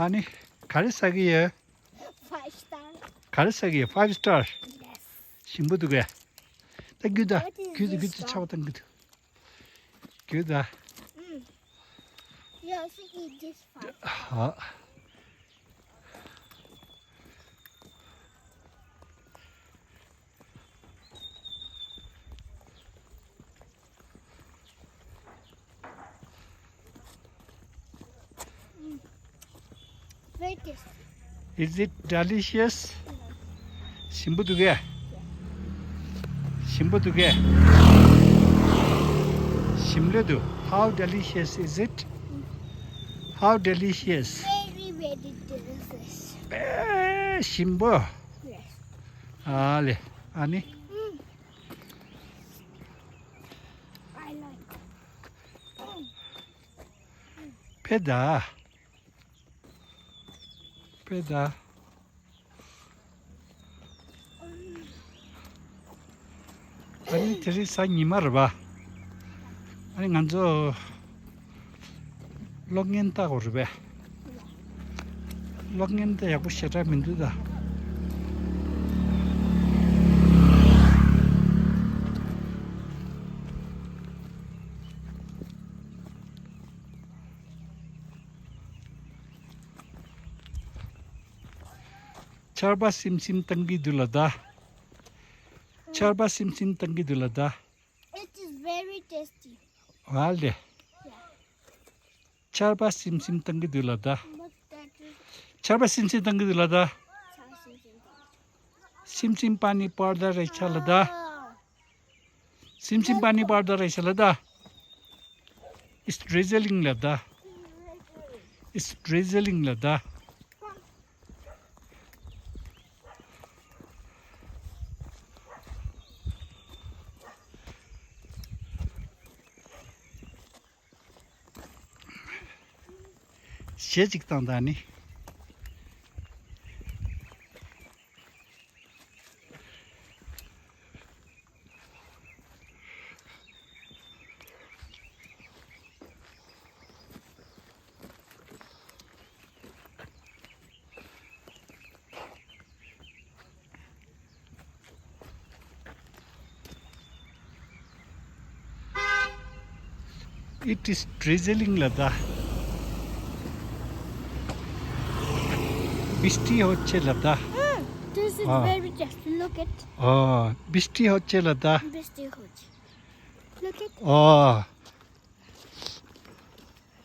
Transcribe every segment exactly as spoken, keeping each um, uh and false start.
ཨ་ནི་ག་རེ་ཟ་གི་ཡོད། Five star. ག་རེ་ཟ་གི་ཡོད། Five star. Yes. ཞིམ་པོ་འདུག་གས། ད་རྒྱུ་ད། What is རྒྱུ་ད་རྒྱུ་this ད་ཆག་one? པ་བཏང་གི་འདུག་རྒྱུ་ད། Mm. You also eat this one. ཧ། Very tasty. Is it delicious? ཞིམ་པོ་འདུག་གས། ཞིམ་པོ་འདུག་གས། ཞིམ་ལོས་འདུག How delicious is it? How delicious? Very, very delicious. དཔེ་ཞིམ་པོ། Yes. ཨ་ལེ། ཨ་ནི། Mm. I like. ཕེ་ད། ཕེ་ད། ཨ་ནི་དེ་རིང་གཟའ་ཉི་མ་རེད་པ། ཨ་ནི་ང་ཚོ་གློག་བརྙན་ལྟ་དགོས་རེད་པས། གློག་བརྙན་ལྟ་ཡག་པོ་ཞེ་དྲག་མི་འདུག་ད། ཆར་པ་སིམ་སིམ་བཏང་གི་འདུག་ལ་ད། ཆར་པ་སིམ་སིམ་བཏང་གི་འདུག་ལ་ད། It is very tasty. ཨ་ལེ། Yeah. ཆར་པ་སིམ་སིམ་བཏང་གི་འདུག་ལ་ད། But that is ཆར་པ་སིམ་སིམ་བཏང་གི་འདུག་ལ་ད། ཆར་སིམ་སིམ་བཏང་། སིམ་སིམ་པ་ནི་པར་ད་རེ་ཆ་ལ་ད། ཨ། སིམ་སིམ་པ་ནི་པར་ད་རེ་ཆ་ལ་ད། It's drizzling ལ་ད། It's drizzling ལ་ད། གཞས་གཅིག་བཏང་ད་ནི། It is drizzling ལ་ད། བིས་ཊི་ཧོ་ཆེ་ལ་ད། Mm, this is ཨ། very tasty. Look at. ཨ། བིས་ཊི་ཧོ་ཆེ་ལ་ད། This is good. Look at. ཨ།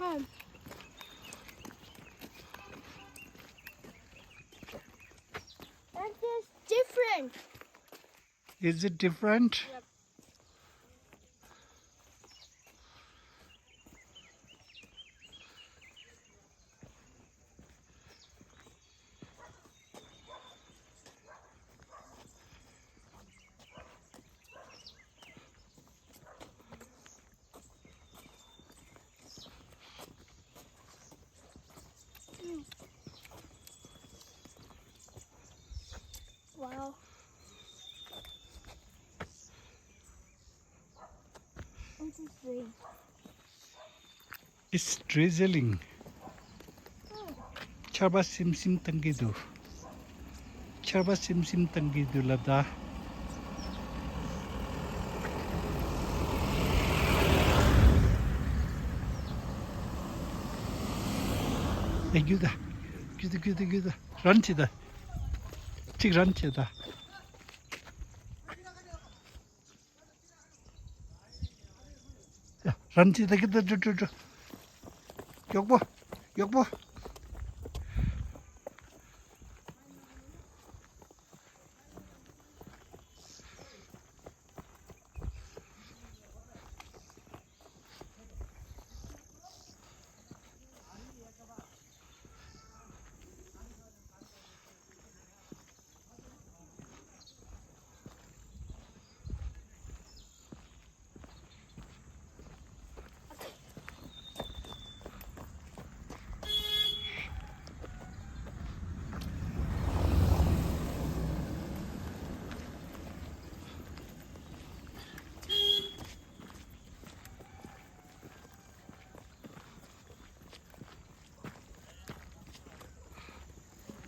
Hmm. That is different. Is it different? Yep. Wow. Interesting. It's drizzling. ཆར་པ་སིམ་སིམ་བཏང་གི་འདུག་ཆར་པ་སིམ་སིམ་བཏང་གི་འདུག་ལ་ད། ཨེ་རྒྱུག་ད། རྒྱུག་ད་རྒྱུག་ད་རྒྱུག་ད། རན་བྱེད་ད། གཅིག་རན་བྱེད་ད། ཡ། རན་བྱེད་ད་གི་ད་འགྲོ་འགྲོ་འགྲོ། མགྱོགས་པོ། མགྱོགས་པོ།